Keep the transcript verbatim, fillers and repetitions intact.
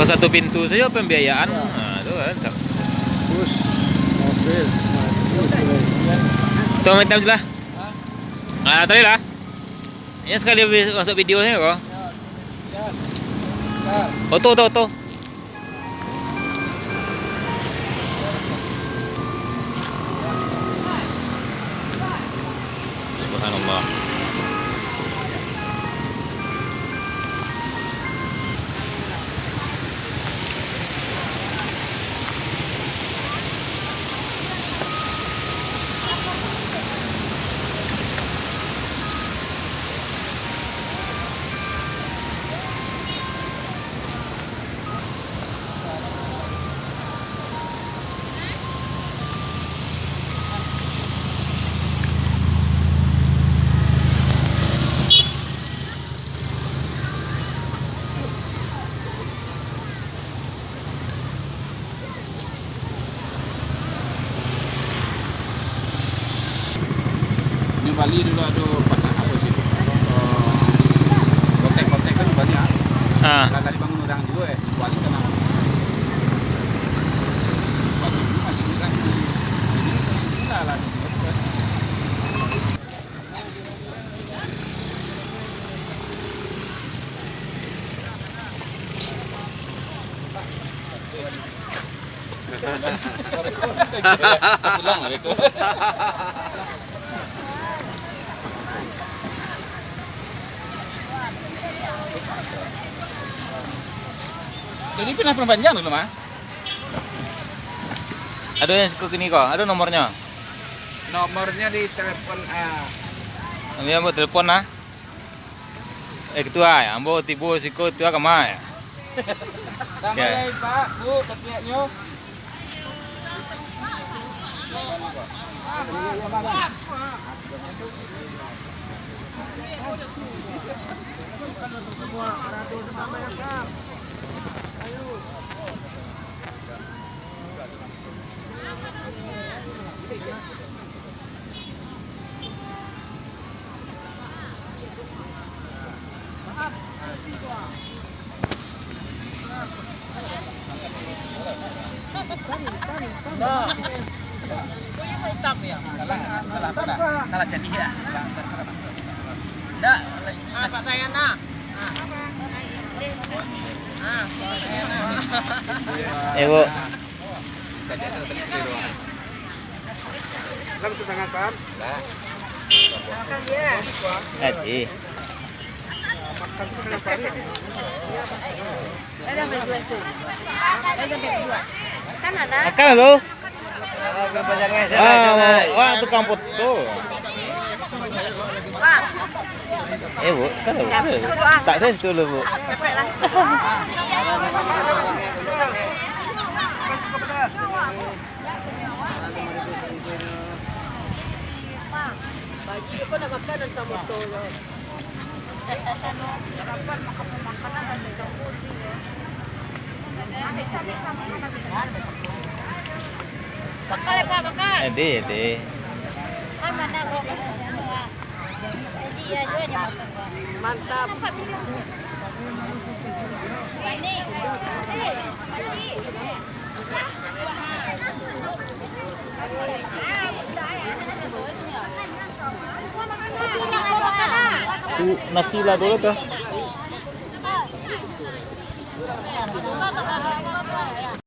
Satu pintu saja pembiayaan. Ya. Nah, tu kan. Bus, mobil, bus, mobil. Tuh, minta jelas. Ah, tadi lah. Ini sekali habis masuk video ni kok. Ya, ya. Ya. Oto, oto, oto. Subhanallah. Di Bali dulu ado pasar apo sih? Eh, kotek-kotek kan banyak. Ah. Lah tadi bangun urang juo, eh, di Bali kan. Batu dulu masih murah. Ini murah lah. Jadi, pindah panjang dulu, mah. Ado yang siko kini ko, ado nomornyo? Nomornyo di telepon, ah. Ambo buek telepon, ah. Eh, ketua, ambo tibo siko, ketua ka ma, yo? Tambah lai, Pak, Bu, ketiaknyo. Salah, salah, salah. Salah jadi, ya. Salah, salah, salah. Ndak. Ah, Pak Sayana. Ah. Ah, Pak Sayana. Eh, Bu. Adi. Makan lo. Ah, wah, tukang foto. Eh, Bu, kan, Bu? Tak ada situ lo, Bu. Bagi kau nak makan dan sama tu. Bakal ya, Pak, bakal. Ade, ade. Kan mana, Pak? Mantap. Tu nasi lah dulu tu.